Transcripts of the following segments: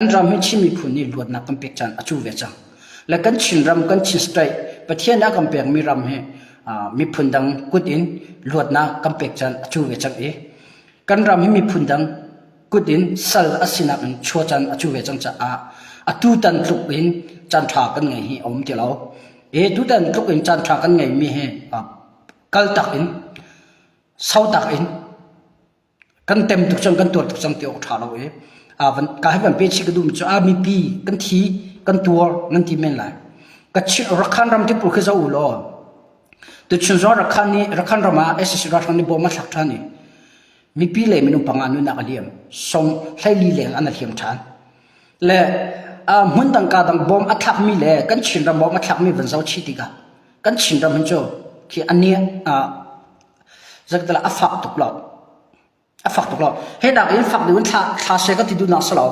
Kan ram hi Chin miphun nih luatnak kan pek caan a cu ve cang. Le kan Chinram, kan Chin State, Pathian nih a kan pekmi ram hi miphun dang kut in luatnak kan pek caan a cu ve cang i kan ram hi miphun dang kut in sal a sinak in chuah caan a cu ve cang caah atutan tluk in caan ṭha kan ngei hi a um ti lo. E tutan tluk in caan ṭha kan ngeimi hi kaltak in sautak in Kan tem tuk cang kan tuar tuk cang ti awk ṭha lo i van ka hi van pe chih ka duhmi cu a mipi kan thi kan tuar nan ti men lai. Ka chin Rakhan ram ti pawl khi zoh u law tuchun zong Rakhan nih Rakhan ram ah SSC ralhrang nih bom a thlak ṭhan i mipi le minung panga nunnak a liam song hleili leng an a hliam ṭhan. Le hmun dang ka dang bom a thlakmi le kan Chinram bom a thlakmi van zoh chih tikah kan Chinram hin cu khi ani Zeitilah a fak tuk lo. A fak tuk lo. Hi nak in fak deuh in thla thla se ka ti duhnak si lo.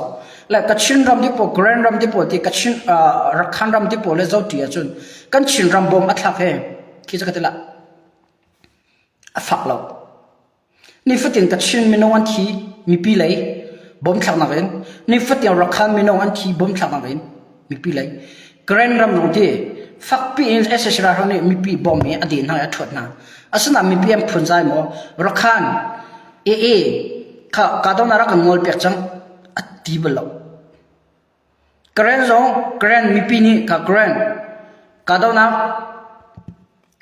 Le Kachin ram ti pawl, Karen ram ti pawl ti Kachin uh, Rakhan ram ti pawl le zo ti ahcun kan Chin ram bom a thlak he khi ka ti la. A fak lo. Nifatin Kachin minung an thi mipi lei bom thlaknak in nifatin Rakhan minung an thi bom thlaknak in mipi lei Karen ram zong ti fakpi in SSR ralhrang nih mipi bom hi a den hna i a ṭhuat hna. Asinain mipi an phunzai maw Rakhan AA kha kahdohnak rak kan ngol piak cang a ti bal lo. Karen zong Karen mipi nih kha Karen kahdohnak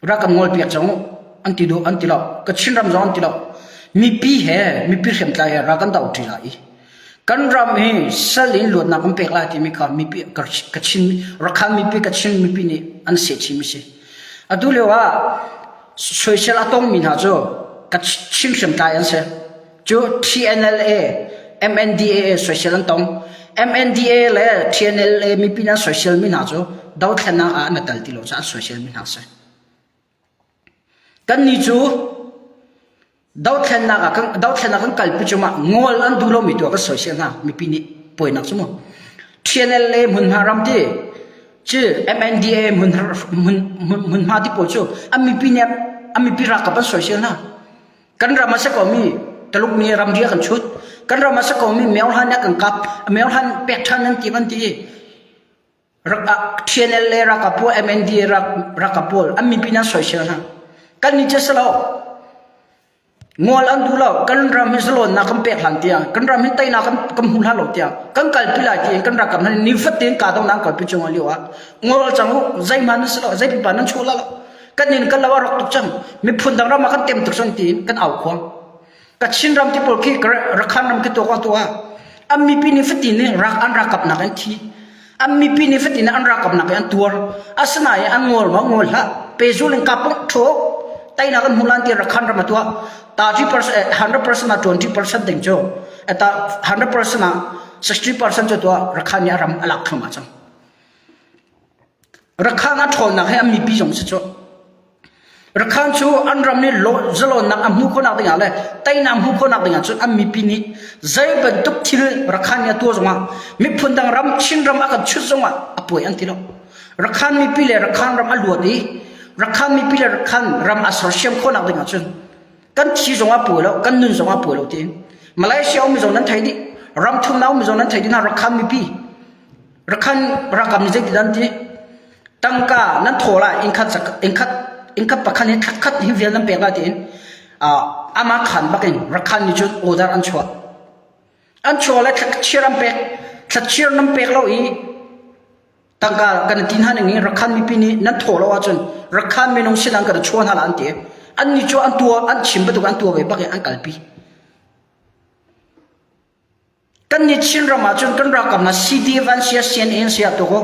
rak kan ngol piak cang u an ti duh an ti lo. Kachin ram zong an ti lo. Mipi he mipi hriamtlai he ral kan do ṭi lai i kan ram hi sal in luatnak kan pek lai timi kha mipi Kachin Rakhan mipi Kachin mipi nih an sehchim a si. Atu lio ah soisel a tongmi hna cu Kachin hriamtlai an si. Cu TNLA, MNDAA soisel an tong. MNDAA le TNLA mipi nan soisel mi hna cu dothlennak ah an tel ti lo caah soisel mi hna si. Kannih cu dothlennak ah kan dothlennak kan kalpi cungah ngol an duh lomi tu ah kan soisel hna mipi nih puainak cu mu. TNLA hmunhma ram ti cu MNDAA hmun hmunhma ti pawl cu an mipi nih an mipi ralkap an soisel hna. Kan ram a si komi Taluk nih ramri a kan chut. Kan ram a si komi Myohlan nih a kan kap. Myohlan pek ṭhan an tim an ti. TNLA ralkap pawl, MNDA ralkap pawl an mipi nan soisel hna. Kan nih cu si lo. Ngol an duh lo. Kan ram hi zalawnnak kan pek hlan tiang, kan ram hi teinak kan, kan hmu hlan lo tiang, kan kalpi lai tiin kan ralkap hna nifatin kahdohnak an kalpi cung lio ah ngol cang u, zeihmanh nan si lo, zei pipa nan chuah la lo. Kan inn kan lo a rawk tuk cang. Miphun dang ram ah kan tem tuk cang tiin kan au khuang. Kachin ram ti pawl khi Rakhan ram khi tuah tuah an mipi nih fatin nih rak an rakap nak an thi an mipi nih fatin an rakap nak an tuar asinain an ngol ma ngol hlah pezul in kapung tho tainak an hmulan ti Rakhan ram atua 30% 100% ah 20% ding cu eta 100% ah 60% cu tua Rakhan nih a ram alak thluahmah cang Rakhan a ṭhawnnak hi an mipi zong si cu. Rakhan cu an ram nih zalawnnak a hmuh khawhnak dingah le teinak hmuh khawhnak dingah cun an mipi nih zei bantuk thil Rakhan nih a tuah zongah miphun dang ram Chin ram a kan chut zongah a puai an ti lo. Rakhan mipi le Rakhan ram a luat i Rakhan mipi le Rakhan ram a sersiam khawhnak dingah cun kan thi zongah puai lo kan nun zongah puai lo tiin Malaysia um zong nan thei dih ram thumnak um zong nan thei dih hna Rakhan mipi Rakhan rakam nih zeitin an ti? Tangka nan thaw lai innkhat innkhat innkhat pakhat hi khat hi vial nan pek lai tiin ama khan bak in Rakhan nih cun order an chuah. An chuah le thlachir an pek. Thlachir nan pek lo i tangka kan ti hna ning i Rakhan mipi nih nan thaw lo ahcun Rakhan minung sin an kan chuah hna la an ti. An nih cu an tua an chim bantuk an tua ve bak i an kalpi. Kannih Chinram ahcun kan ralkap hna CDF an sia CNA an sia tuk u.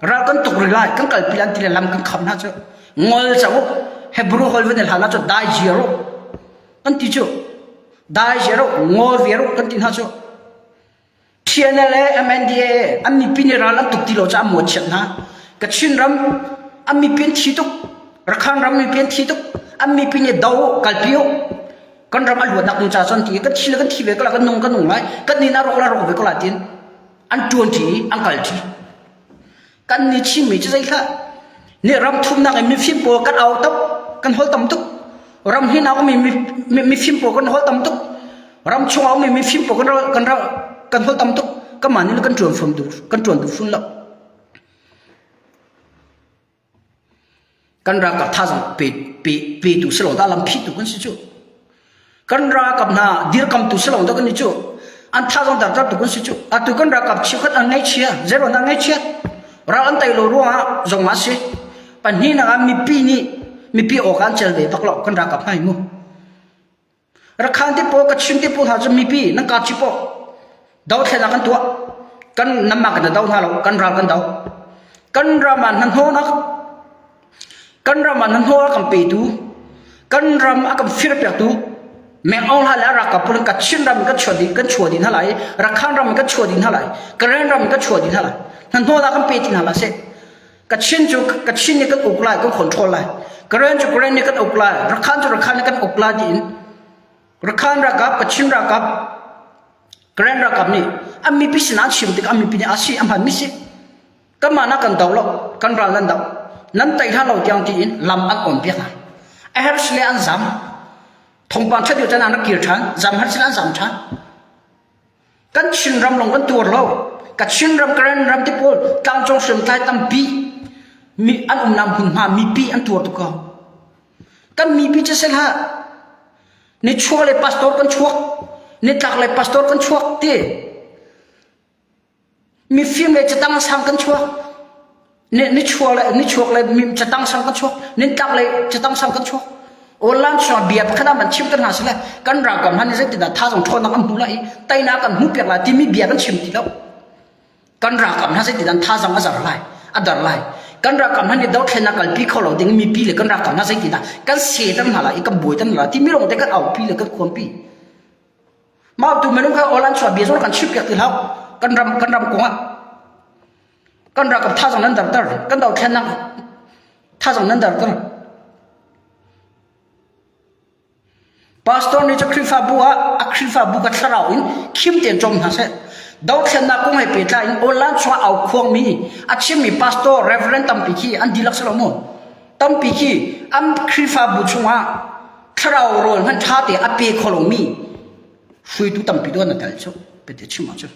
Ral kan tuk rih lai, kan kalpi lan ti le lam kan kham hna cu. Ngol cang u. Hebrew holh van i hlan ahcun dai ziar u. Kan ti cu. Dai ziar u, ngol viar u kan ti hna cu. TNLA, MNDAA an mipi nih ral an tuk ti lo caah muachiat hna. Kachin ram an mipi an thi tuk. Rakhan ram mipi an thi tuk. An mipi nih do u, kalpi u. Kan ram a luatnak ding ca cun ti kan thi le kan thi ve ko la kan nung kan nung lai kan nin a rawk la rawk ve ko la tin an ṭuan ṭi an kal ṭi kan ni Chinmi cu zei hlah ni ram thumnak in mifim pawl kan au tuk kan hol tam tuk ram hin a ummi mifim pawl kan hol tam tuk ram chung a ummi mifim pawl kan kan kan hol tam tuk. Kanmah nih kan ṭuan fam duh kan ṭuan duh fun lo. Kan ralkap thazang pe pe petu si lo dah lamphihtu kan si cu. Kan ralkap hna dirkamtu si lo dah kan ni cu. An thazang dartertu kan si cu. Atu kan ralkap cheukhat an ngaihchia, zeiruang dah ngaihchiat? Ral an tei lo ruangah zong ah si. Pahnihnak ah mipi nih mipi awk an cel ve bak lo kan ralkap hna hi mu. Rakhan te pawl Kachin te pawl hna cu mipi nan ka chip awk dothlennak kan tuah kan nanmah kan do hna lo kan ral kan do kan ram ah hnahnawhnak kan ram ah hnahnawh a kan petu kan ram a kan firpiaktu Meng Aung Hlaing le a ralkap pawl Kachin ram kan chuah dih kan chuah dih hna lai Rakhan ram kan chuah dih hna lai Karen ram kan chuah dih hna lai hnahnawhnak kan pe ti hna lai seh Kachin cu Kachin nih kan uk lai, kan control lai. Karen cu Karen nih kan uk lai, Rakhan cu Rakhan nih kan uk lai tiin Rakhan ralkap, Kachin ralkap, Karen ralkap nih an mipi sinah an chim tik an mipi nih a si a hman mi si. Kanmah nak kan do lo, kan ral nan do. Nan tei hna lo tiang tiin lam an on piak hna. A herh sile an zam. Thongpang ṭhat deuh can an rak kir ṭhan, zam har sile an zam ṭhan. Kan Chinram lawng kan tuar lo. Kachin ram, Karen ram te pawl tlangcung hriamtlai tampi mi an umnak hmunhma mipi an tuar tuk ko. Kan mipi cu sel hlah. Nichuak le pastor kan chuak, nitlak le pastor kan chuak ti. Mifim le catang sang kan chuak. Nichuak le nichuak le catang sang kan chuak. Nintlak le catang sang kan chuak. Online chung bia pakhat ah man chim kan hna sile kan ralkap hna nih zeitindah thazang ṭhawnnak an hmu lai i teinak kan hmuh piak lai timi bia kan chim ti lo. Kan ralkap hna zeitindah thazang a zar lai, a dar lai. Kan ralkap hna nih dothlennak kalpi kho lo ding mipi le kan ralkap hna zeitindah kan seter hna lai i kan buaiter hna lai timi lawng te kan aupi le kan khuampi. Mah tu minung kha online chuah bia zong kan chim piak ti hlah. Kan ram kan ram kong ah kan ralkap thazang nan darter kan dothlennak thazang nan darter. Pastor nih cu Khrihfabu ah a Khrihfabu ka thlarau in khim tein cawm hna seh. Dothlennak kong he pehtlai in online chungah au khuangmi a chimmi pastor reverend tampi khi an dihlak si lo mu. Tampi khi an Khrihfabu chungah thlarau rawl hmanh ṭha te a pe kho lomi hruaitu tampi tuan na tel cu pete chim ahcun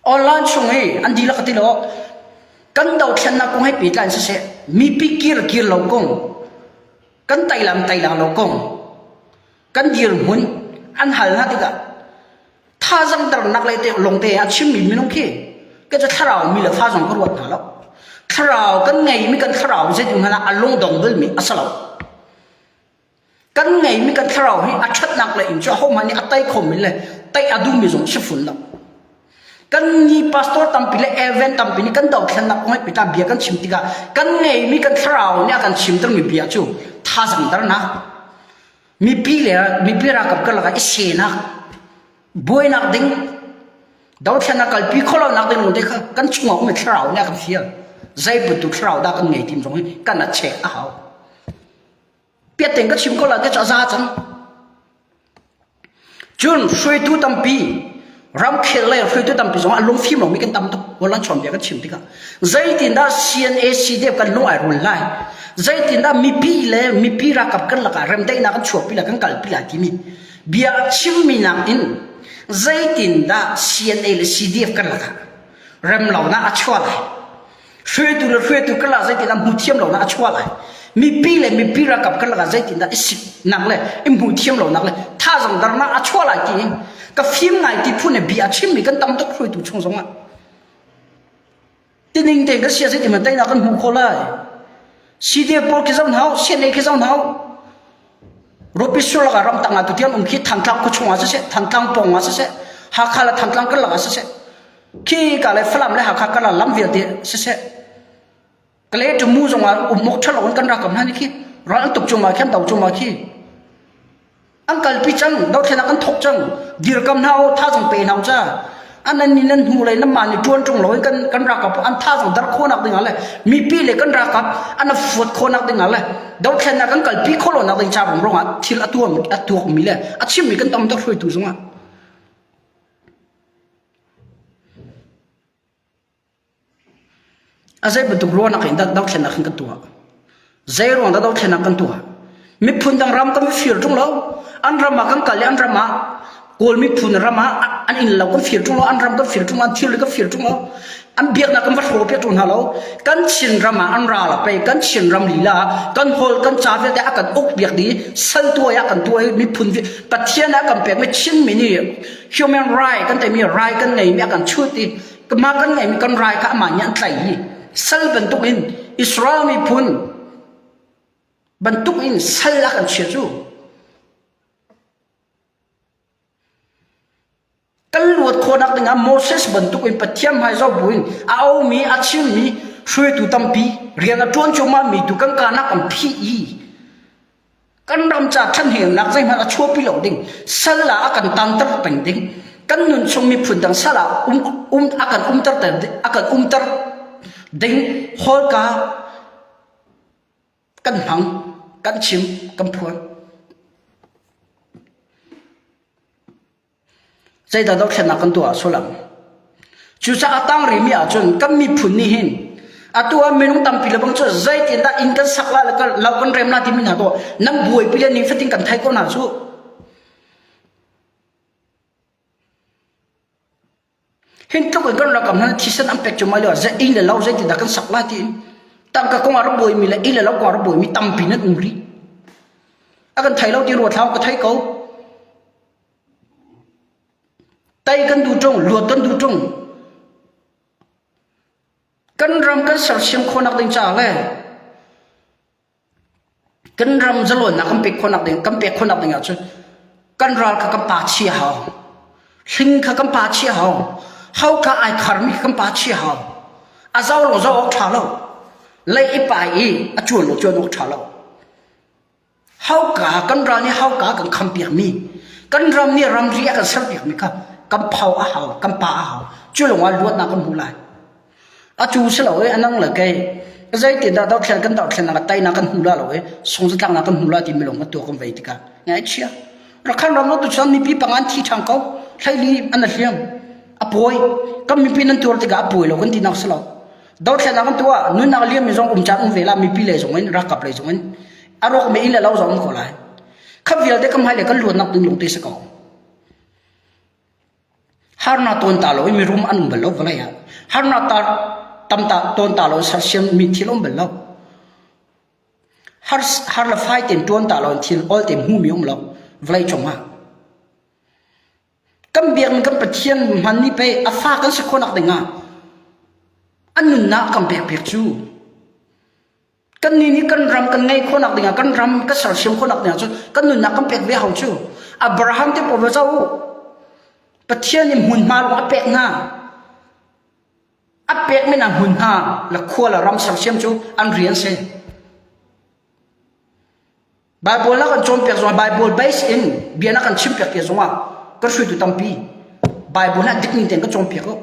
online chung i an dihlak ka ti lo kan dothlennak kong he pehtlai in siseh mipi kir kir lo kong kan teilam teilang lo kong kan dirhmun an hal hna tikah thazang darnak le te longte a chimmi minung khi ka cu thlarau mi le fa zong ka ruat hna lo thlarau kan ngeimi kan thlarau zeitin hmanh ah a lungdong balmi a si lo Kan ngeimi kan thlarau hi a ṭhatnak lei in cu ahohmanh nih a tei khomi le tei a duhmi zong si fun lo. Kan ni pastor tampi le event tampi nih kan dothlennak kong he pehtlai bia kan chim tikah kan ngeimi kan thlarau nih a kan chimtermi bia cu thazang darnak, mipi le mipi ralkap karlak ah i senak, buainak ding, dothlennak kalpi khawhlonak ding lung te kha kan chungah ummi thlarau nih a kan fial. Zei bantuk thlarau dah kan ngei tim zong hi kan a check a hau. Piatteng ka chim ko lai te cu a za cang. Cun hruaitu tampi ramkhel lei hruaitu tampi zong ah lungfim lomi kan tam tuk Holland chawnbia kan chim tikah zeitindah CNA CDF kan lung ai rul lai zeitindah mipi le mipi ralkap kan lakah remdaihnak kan chuahpi lai kan kalpi lai timi bia chimmi nakin zeitindah CNA le CDF kan lakah remlonak a chuah lai Hruaitu le hruaitu karlak zeitindah hmu thiam lonak a chuah lai. Mipi le mipi ralkap karlak ah zeitindah i siknak le i hmuh thiam lonak le thazang darnak a chuah lai tiin ka fim ngai ti phun le bia a chimmi kan tam tuk hruaitu chung zongah. Tining tein ka sia zeitin man teinak kan hmuh khawh lai. CDF pawl khi zoh hna CNA khi zoh hna Rupi sur lakah ramtang ah tutiang um khi Thantlang khuachung ah siseh, Thantlang pawng ah siseh, Hakha le Thantlang karlak ah siseh, khi ka le Falam le Hakha karlak lam vialte siseh, Kale Tamu zong ah um awk ṭha lo in kan rakam hna ni khi ral an tuk cungah khi an do cungah khi an kalpi cang dothlenak an thok cang dirkam hna u thazang pe hna u ca an nan ni nan hnu lei nan mah nih ṭuan ṭung lo in kan kan ralkap an thazang dar khawhnak ding ah le mipi le kan ralkap an fuat khawhnak ding ah le dothlennak kan kalpi khawh lonak ding ca rong ah thil a tuam a tuakmi le a chimmi kan tam tuk hruaitu zongah A zei bantuk ruahnak in dah dothlennak hin kan tuah? Zei ruang dah dothlennak kan tuah? Miphun dang ram kan fir ṭung lo. An ram ah kan kal i an ram ah Kawl miphun ram ah an inn lo kan fir ṭung lo, an ram kan fir ṭung lo, an thilri kan fir ṭung lo, an biaknak kan va hraw piak ṭung hna lo. Kan Chin ram ah an ral a pei, kan Chin ram lila ah kan hawl kan ca vialte a kan uk piak dih, sal tuai ah kan tuai miphun Pathian ah kan pekmi Chinmi nih human right kan timi right kan ngeimi a kan chut i mah kan ngeimi kan rai kha amah nih an tlaih i sal bantuk in Israel miphun bantuk in sal a kan chia cu. Kan luat khawhnak dingah Moses bantuk in Pathian hmai zoh buin a aumi a chimmi hruaitu tampi rian a ṭuan cuahmah mi tu kan kanak an phih i kan ram ca ṭhanhnemnak zeihmanh a chuahpi lo ding sal ah a kan tanter peng ding kan nun chung miphun dang sal ah um, um a kan umter a kan umter ding hawlka kan hmang kan chim kan phuan Zeidah dothlennak kan tuah sullam? Cucaah tang rihmi ahcun kan miphun nih hin atu ah minung tampi le bang cu zeitindah inn kan sak la le lo kan rem la timi hna to nan buaipi le nifatin kan thai ko hna cu. Hin tluk in kan rakam hna thisen an pek cu mai lo zei inn le lo zeitindah kan sak la tiin tangka kong ah rak buaimi le inn le lo kong ah rak buaimi tampi nan um rih. A kan thei lo ti ruat hlah ka thei ko. Tei kan duh ṭung, luat kan duh ṭung. Kan ram kan sersiam khawhnak ding caah le kan ram zalawnnak kan pek khawhnak ding kan pek khawhnak ding ahcun kan ral kha kan pa chia hau. Hling kha kan pa chia hau. Hau kha ai kharmi kan pa chia hau. A zau lo zau awk ṭha lo. Lei i pai i a cuan lo cuan awk ṭha lo. Hauka kan ral nih hauka kan khampiakmi kan ram nih ramri a kan serpiakmi kha kan phau a hau kan pa a hau cu lawngah luatnak kan hmu lai a cu si lo i a nang le kei zeitindah dothlen kan dothlennak ah teinak kan hmu la lo i sungzatlaknak kan hmu la timi lawng kan tuah kan vei tikah ngaihchia rakhan ram lo tu chuan mipi pangan thi ṭhang ko hleili an a hliam a pawi kan mipi nan tuar tikah a pawi lo kan ti nak si lo Dothlennak an tuah nunnak liammi zong um caan um ve la mipi lei zong in ralkap lei zong in a rawkmi inn le lo zong um ko lai. Kha vialte kan hmai le kan luatnak ding lung te si ko. Harnak tawn ta lo i mirum an um bal lo vawlei ah. Harnak ta tam ta tawn ta lo sersiam mi thil um bal lo. Har har le fai ten tuan ta lo thil ol te hmu mi um lo vawlei cung ah. Kan biakmi kan Pathian hman nih pei a fa kan si khawhnak dingah an nunnak kan pekpiak cu. Kannih nih kan ram kan ngeih khawhnak dingah kan ram kan sersiam khawhnak dingah cun kan nunnak kan pek ve hau cu. Abraham te pawl va zoh u. Pathian nih hmunhma lawng a pek hna. A pekmi hna hmunhma le khua le ram sersiam cu an rian si. Bible na kan cawnpiak zongah Bible base in bia na kan chimpiak ti zongah kan hruaitu tampi Bible na dik ning tein kan cawnpiak ko.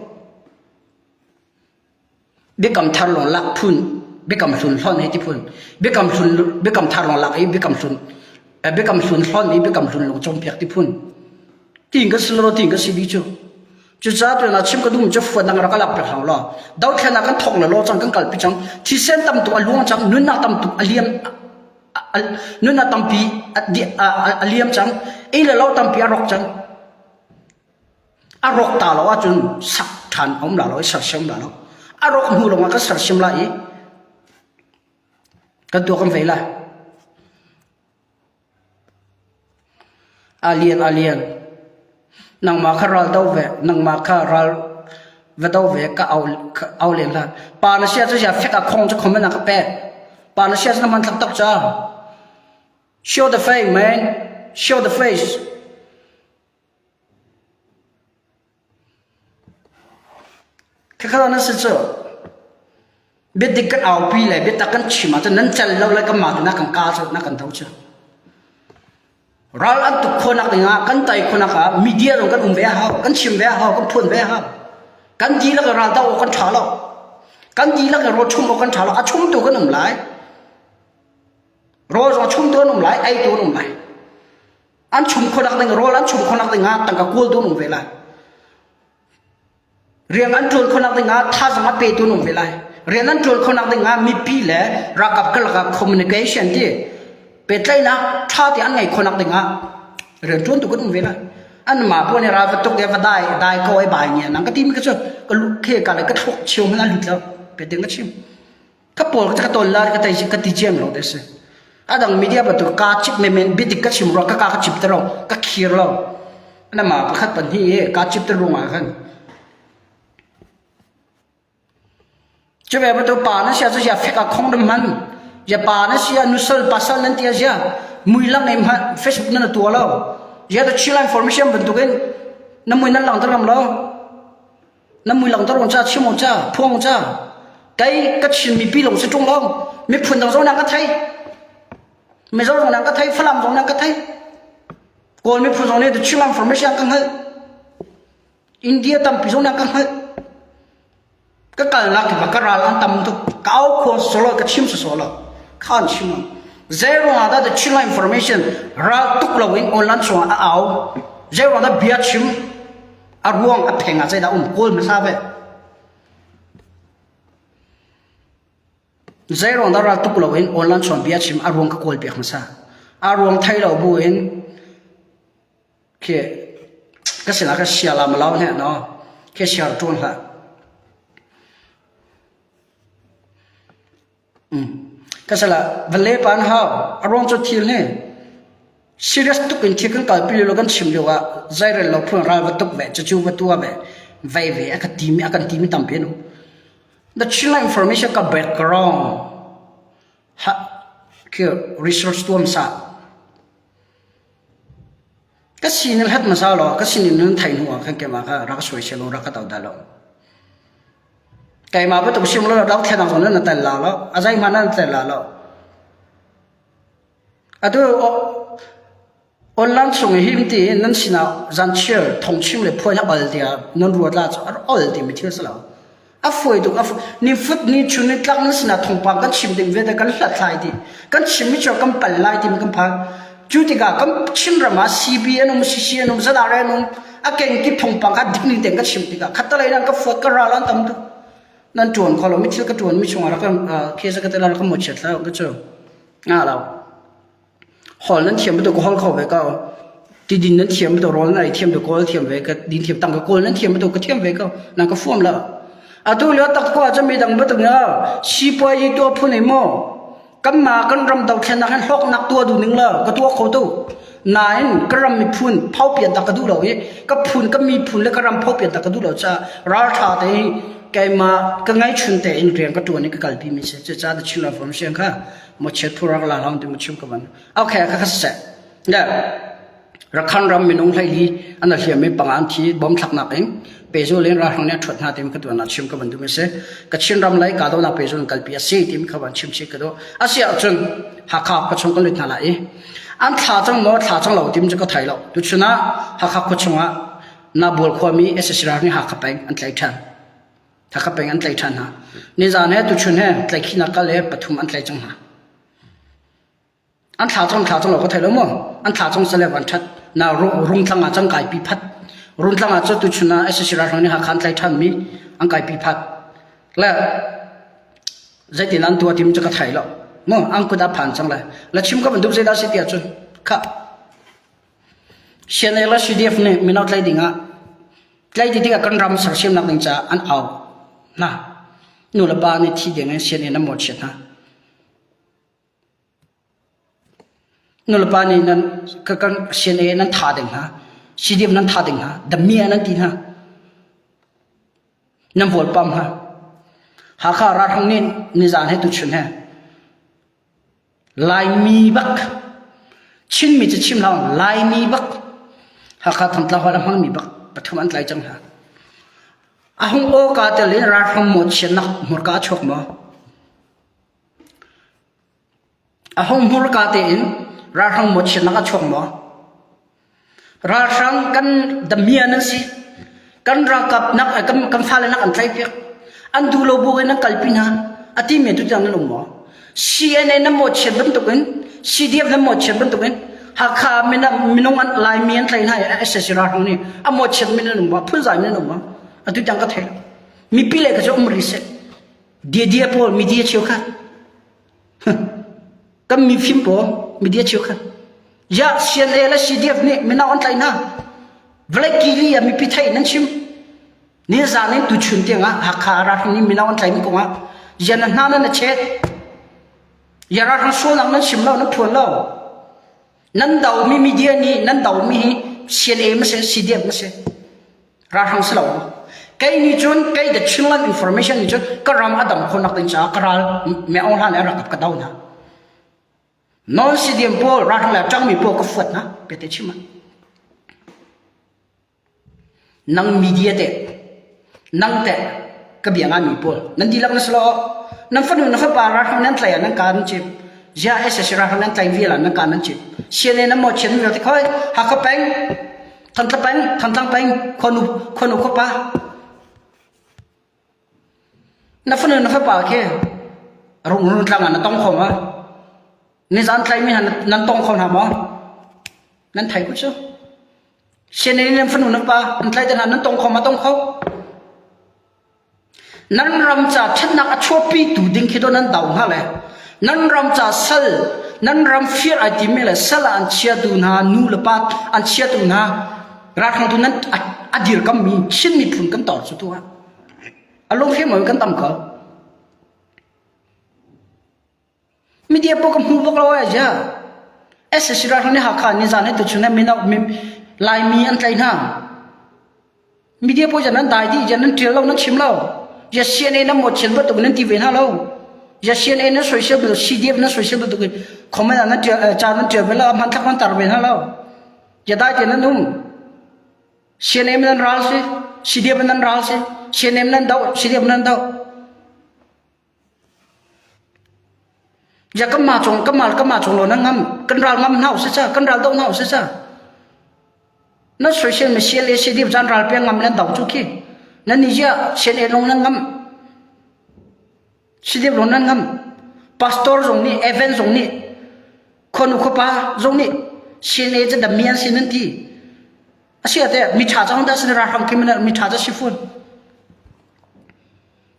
Biakam thar lawng lak phun, biakam hlun hlon hei ti phun, biakam hlun biakam thar lawng lak i biakam hlun biakam hlun hlon i biakam hlun lawng cawnpiak ti phun. Tiin kan si lo tiin kan si bi cu. Cucaah tuan ah chim ka duhmi cu fuat dang rak ka lak piak hlah law dothlennak kan thawk le law cang kan kalpi cang thisen tam tuk a luang cang nunnak tam tuk a liam nunnak tampi a liam cang ei le lo tampi a rawk cang a rawk ta lo ahcun sak ṭhan a um la lo i sersiam la lo a rawk hnu lawngah kan sersiam la i kan tuah kan vei lai A lian a lian. Nangmah kha ral do ve, nangmah kha ral va do ve ka au ka au len hlah. Pa na sia cu sia fek a khong cu comment ah ka pek. Pa na sia cu na hman thlak tak ca. Show the face man. Show the face. Khakha na si cu biadik kan aupi le biatak kan chim ahcun nan cal lo le kanmah tu na kan ka cu na kan do cu. Ral an tuk khawhnak dingah kan tai khawhnak ah media zong kan um ve a hau, kan chim ve a hau, kan phuan ve a hau. Kan dihlak in ral do awk kan ṭha lo. Kan dihlak in rawl chum awk kan ṭha lo. A chumtu kan um lai. Rawl zong chumtu an um lai, eitu an um lai. An chum khawhnak ding rawl an chum khawhnak ding ah tangka kawltu an um ve lai. Rian an ṭuan khawhnak ding ah thazaang a petu an um ve lai. Rian an ṭuan khawhnak ding ah mipi le ralkap karlak ah communication ti pehtlaihnak ṭha te an ngeih khawhnak ding ah rian ṭuantu kan um ve lai. An mah pawl nih ral va tuk i va dai dai ko ai bai ngia nang ka timi ka cu ka lu khe ka le ka thluak cheu hmanh a lut lo. Pe ding ka chim. Ka pawl ka tawl la ka tai ka ti ciam lo te si. Adang media bantuk ka chip men biadik ka chim ruang ka ka ka chip te lo ka khir lo. Na ma pakhat pan hi ka chip te rung ah khan. Cu ve bantuk pa na sia cu sia fek a khong dam man. Ya pa na sia nusal pasal nan tia sia mui lang em Facebook na tua lo. Ya the chill information bantukin na mui nan lang ram lo. Na mui lang tar cha chim cha phuang cha kai ka chin mipi long si tung lo miphun dang zong nang ka thei Mizo zong nang ka thei Falam zong nang ka thei Kawl miphun zong nih the chill information ka hngalh India tampi zong nang ka hngalh ka kalnak kip ah ka ral an tam tuk ka au khuang solo ka chim sosolo khan chim zei ruangah dah the Chin information ral tuk lo in online chungah a au zei ruangah dah bia chim a ruang a pheng ah zeidah um kawl hmasa ve zei ruang dah ral tuk lo in online chung bia chim a ruang ka kawl piak hmasa a ruang thei lo bu in Khi ka sinah ka sia la ma lo hne no. Khi siar ṭuan hlah. Mm. Ka sala vale pan hau a ruang cu thil ni serious tuk in thil kan kalpi lo kan chim lio ah zairel lo phun ral va tuk ve cucu va tua ve vei ve a ka timi a kan timi tampi nu the China information ka background ha khi research tuam sa Ka sining hlat hmasa law ka sining nan theih hnu ah khan keimah kha rak sawisel u, rak ka dohdal u. Keimah bantuk sim lo dothlennak zong nan tel la lo, a zeihmanh nan tel la lo. Atu online chung i him ti nan sinah zanchiar thongchim le phuan a ol tiah nan ruat la cu a ol timi thil si lo. A fawi tuk a ni fut ni chun ni tlak nan sinah thawngpang kan chim ding vialte kan hlathlai dih kan chimmi cu kan pal lai timi kan phan cu tikah kan Chinram ah CB an um CC an um ZRA an um a kengkip thawngpang kha dik ning tein ka chim tikah khattalei nan ka fuat ka ral an tam tuk nan ṭuan kho lo mi thil ka ṭuan mi chungah rak kan khe ka tel rak kan mawchiat hlah ka cu nga lo Hol nan thiam bantuk ka hol kho ve ko. Tidin nan thiam bantuk rawl nan ei thiam bantuk kawl thiam ve ka din thiam tangka kawl nan thiam bantuk ka thiam ve ko. Nan ka fuam lo. Atu lio tak ko ahcun midang bantuk na sipuai tuah phun ei maw kanmah kan ram dothlennak hin hlawknak tuah duh ning lo ka tuah kho tu. Nain ka ram miphun phaupian tak ka duh lo i ka phun ka miphun le ka ram phaupian tak ka duh lo caah ralṭha te hi keimah ka ngeichun tein rian ka ṭuan i ka kalpi mi si. Cucaah The Chin Reformation kha mo chiat phu rak la hlang ti mo chim ka van okay kha kha seh le rakhan ram minung hlei li an hliam mi panga an thi bom thlaknak in pezul in ralhrang nih a thuat hna tim ka tuan chim ka van du se ka chin ram lai ka do na pezul kalpi a si tim kha van chim chi ka do asi ahcun hakha ka chung kan lut hna lai i an thla cang maw thla cang lo tim cu ka thai lo tu chuna hakha khua chungah na bual khuami SSC ral nih hakha peng an tlai than Hakha peng an tlaih ṭhan hna. Nizan he tuchun he tlaihkhihnak kal he pathum an tlaih cang hna. An thla cang thla cang lo ka thei lo maw? An thla cang sale van ṭhat. Na rungtlang ah cang kaipi phat. Rungtlang ah cu tuchun ah SSC ralhrang nih Hakha an tlaih ṭhan mi an kaipi phat. Le zeitin an tuah tim cu ka thei lo. Maw an kut ah phan cang le. La chim ka bantuk zeidah si tiah cun kha CNA le CDF nih mino tlaih ding ah Tlai ti tikah kan ram sersiamnak ding caah an au hna. Nu le pa nih thi ding in sianginn an mawhchiat hna. Nu le pa nih nan kan CNA nan tha ding hna, CDF nan tha ding hna, damia nan ti hna. Nan vawlpam hna. Hakha ralhrang nih nizan he tuchun he Laimi bak Chinmi cu chim hlah Laimi bak Hakha Thantlang holh a hmangmi bak pathum an tlai cang hna. A hung aw ka tel in ralhrang mawhchiatnak hmurka a chuak maw? A hung hmurka tein ralhrang mawhchiatnak a chuak maw? Ralhrang kan damia nan si. Kan ralkap nak kan kan fale nak an tlaihpiak. An duh lo bu in an kalpi hna. A ti mi tu tiang nan um maw? CNA nan mawhchiat bantuk in CDF nan mawhchiat bantuk in Hakha minung an Laimi an tlaih hna i SSC ralhrang nih a mawhchiat mi nan um maw? Phunzai mi nan um maw? Atu tiang ka thei lo. Mipi le ka cu um rih seh. Dia pawl media cheukhat. Kan mifim pawl media cheukhat. Ya CNA le CDF nih mino an tlaih hna. Vawlei kili ah mipi theih nan chim. Nizan in tuchun tiang ah Hakha ralhrang nih mino an tlaimi kong ah zian na hna nan a chet. Ya ralhrang sualnak nan chim lo, nan phuan lo. Nan domi media nih nan domi hi CNA ma si, CDF ma si. Ralhrang si lo. Kei nih cun kei the Chinland information nih cun ka ram a dam khawhnak ding caah ka ral me aung hlan le rakap ka do hna. Non CDM pawl ralhrang le ṭangmi pawl ka fuat hna pete chim ah. Nang media teh, nang teh ka bia ngaimi pawl nan dihlak na si lo. Nan fanu na fapa ralhrang nan tlai ah nan ka nan chim. Zia SSC ralhrang nan tlai vial ah nan ka nan chim. CNA nan maw chian vialte khoi Hakha peng, Thantlang peng, Thantlang peng, khuanu khuanu khuapa. Na fanu na fapa khi rungrul tlang ah na tong kho ma? Nizan tlaimi hna nan tong kho hna maw? Nan thei ko cu. Sianinn nan fanu na pa an tlaih te hna nan tong kho ma tong kho? Nan ram ca ṭhatnak a chuahpitu ding khi do nan do hna le nan ram ca sal nan ram fir ai timi le sal ah an chiatu hna nu le pa an chiatu hna ralhrangtu nan a dirkammi Chin miphun kan tor cu tu ah a lungfim kan tam ko. Media pawl ka hmu bak lo ai zia. SSC ralhrang nih Hakha nizan he tuchun he mino Laimi an tlaih hna. Media pawl jan an dai dih jan nan ṭial lo nan chim lo. Ya CNA nan mawt chian bantuk nan ti ve hna lo. Ya CNA nan soisel bantuk CDF nan soisel bantuk in comment ah nan ṭial ca nan ṭial ve lo hmanthlak nan tar ve hna lo. Ya dai te nan um. CNA nan ral si CDF nan ral si CNA nan doh CDF nan doh. Ya kan mah cung kan mah kan mah cung lo nan ngam kan ral ngam hna usih ca kan ral do hna usih ca nan soisel mi CLA CDF zan ral pe ngam nan do cu khi nan ni zia CLA long nan ngam CDF long nan ngam pastor zong nih Evan zong nih khonu khuapa zong nih CNA cu dami an si nan ti asi ate mi tha cang da sin ralhrang kim mi tha ca si fun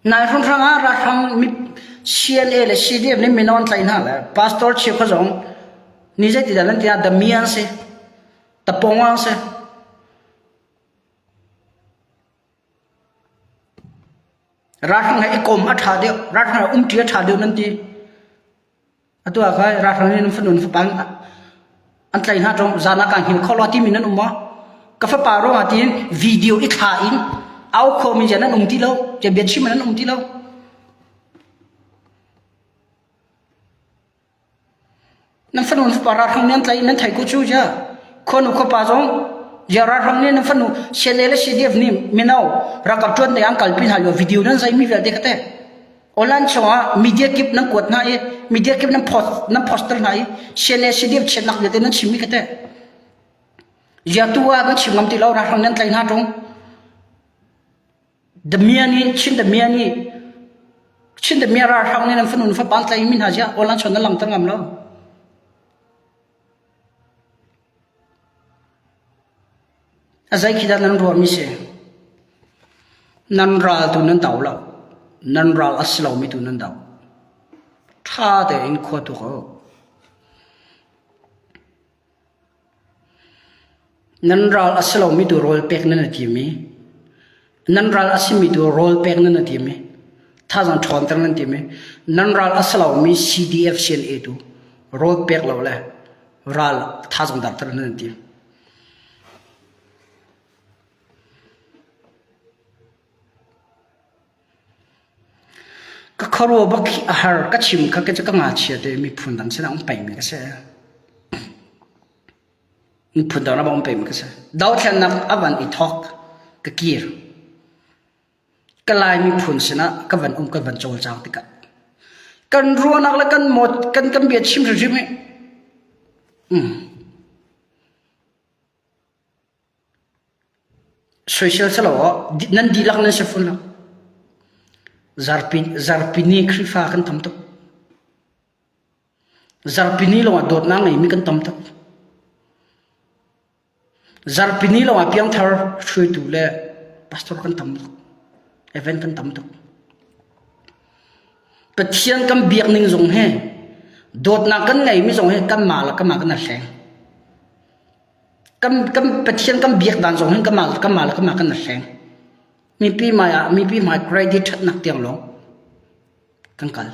Nai hrawnghrang ah ralhrang CNA le CDF nih mino an tlaih hna le pastor cheukhat zong ni zeiti dah nan ti ah dami an si, tapong an si. Ralhrang he i kom a ṭha deuh, ralhrang he umṭi a ṭha deuh nan ti. Atu ah khan ralhrang nih nan fanu nan fapa an tlaih hna ṭung zan ah kaa hngilh kho lo timi nan um maw? Ka fapa ruangah tiin video i thla in au khomi jan nan um ti lo, jan bia chim nan um ti lo. Nan fanu nan fapa ralhrang nih an tlaih nan theih ko cu ja. Khuanu khuapa zong ja ralhrang nih nan fanu CNA le CDF nih mino ralkap ṭuan ding an kalpi hna lio video nan zaimi vialte kha teh. Online chungah media kip nan kuat hna i media kip nan post nan poster hna i CNA CDF chiatnak vialte nan chimmi kha teh. Ziatu ah nan chim ngam ti lo ralhrang nan tlaih hna ṭung. Damia nih Chin Damia nih Chin Damia ralhrang nih nan fanu nan fapa an tlaih mi hna ziah online chon nan langter ngam lo. A zei khi dah nan ruahmi si? Nan ral tu nan do lo. Nan ral a si lomi tu nan do. Ṭha tein khua tu ko. Nan ral a si lomi tu rawl pek nan i tim i nan ral a simi tu rawl pek nan i tim i thazaang ṭhawnter nan tim i nan ral a si lomi CDF CNA tu rawl pek lo le ral thazaang darter nan i tim. Ka khuaruah bak hi a har ka chim kha ka ka ngakchia te miphun dang sinah um pengmi ka si. Miphun dang ram ah um pengmi ka si. Dothlennak a van i thawk ka kir. Ka Lai miphun sinah ka van um ka van cawlcang tikah kan ruahnak le kan mawt kan kan bia chim hrimhrim hi mm. Soisel si lo nan dihlak nan si fun lo. Zarpi, zarpini Khrihfa kan tam tuk. Zarpini lawngah dawtnak ngeimi kan tam tuk. Zarpini lawngah piangthar hruaitu le pastor kan tam tuk. Event kan tam tuk. Pathian kan biak ning zong he dawtnak kan ngeimi zong he kanmah le kanmah kan i hleng. Kan kan Pathian kan biak dan zong hin kanmah kanmah le kanmah kan hleng. Mipi hmai ah mipi hmai credit ṭhatnak tiang lawng kan kal.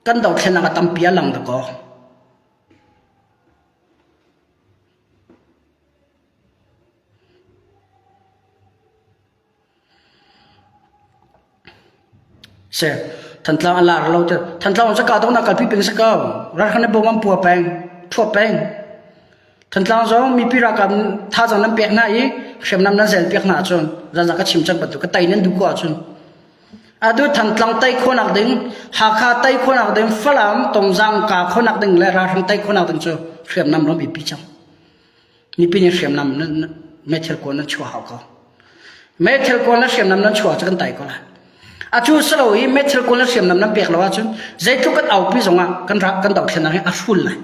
Kan dothlennak a tampi a lang dakaw. Si Thantlang a lar lo te Thantlang cu kahdohnak kalpi peng si ko. Ralhrang nih bom an pua peng, thuah peng. Thantlang zong mipi ralkap thazaang nan pek hna i hriamnam nan zel piak hna ahcun zanzang ka chim cang bantuk ka tei nan duh ko ahcun atu Thantlang tei khawhnak ding Hakha tei khawhnak ding Falam Tongzang ka khawhnak ding le ralhrang tei khawhnak ding cu hriamnam ram biapi cang. Mipi nih hriamnam meithal kuan nan chuah hau ko. Meithal kuan le hriamnam nan chuah cu kan tai ko lai. Atu salo i meithal kuan le hriamnam nan pek lo ahcun zeitluk kan aupi zongah kan ra kan dothlennak hi a hrul lai.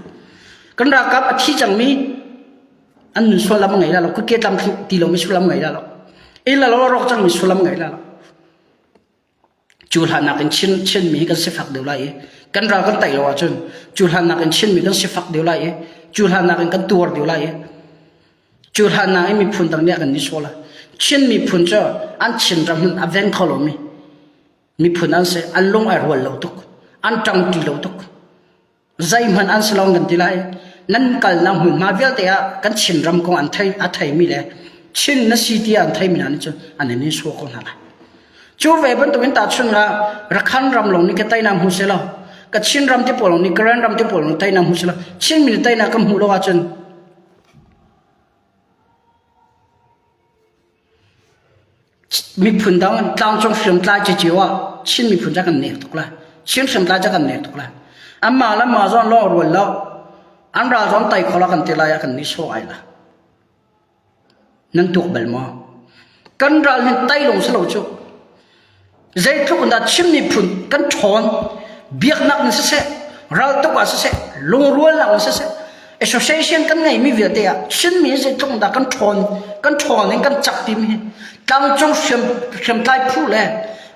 Kan ralkap a thi cangmi an nun sullam a ngei la lo, kutke tlam ti lomi sullam ngei la lo. Inn le lo rawk cangmi sullam ngei la lo. Cu hlan nakin Chin Chinmi hi kan sifak deuh lai i kan ral kan tei lo ahcun cu hlan nakin Chinmi kan sifak deuh lai i cu hlan nakin kan tuar deuh lai i cu hlan nakin miphun dang nih a kan nihsawh lai. Chin miphun cu an Chin ram hin a veng kho lomi miphun an si. An lung ai rual lo tuk. An ṭangṭi lo tuk. Zeihmanh an si lo kan ti lai. Nan kalnak hmunhma vialte ah kan Chinram kong an thei a theimi le Chin na si tiah an theimi hna nih cun an in sua ko hna lai. Cu ve bantukin tahchun ah Rakhan ram lawng nih ka teinak hmu seh law ka Chin ram te pawl lawng nih Karen ram te pawl lawng teinak hmu seh law Chin mi teinak kan hmuh lo ahcun Miphun dang tlangcung hriamtlai cio ah Chin miphun cu kan nek tuk lai. Chin hriamtlai cu kan nek tuk lai. Anmah le mah zong lawng rual lo. An ral zong tei kho lo kan ti lai ah kan nihsawh ai la. Nan tuak bal maw? Kan ral hin tei lawng si lo cu. Zeitluk in dah Chin miphun kan ṭhawn, biaknak in siseh, raltuk ah siseh, lungrualnak in siseh, association kan ngeimi vialte ah Chinmi zeitluk in dah kan ṭhawn, kan ṭhawn in kan cak timi hi tlangcung hriam, hriamtlai phu le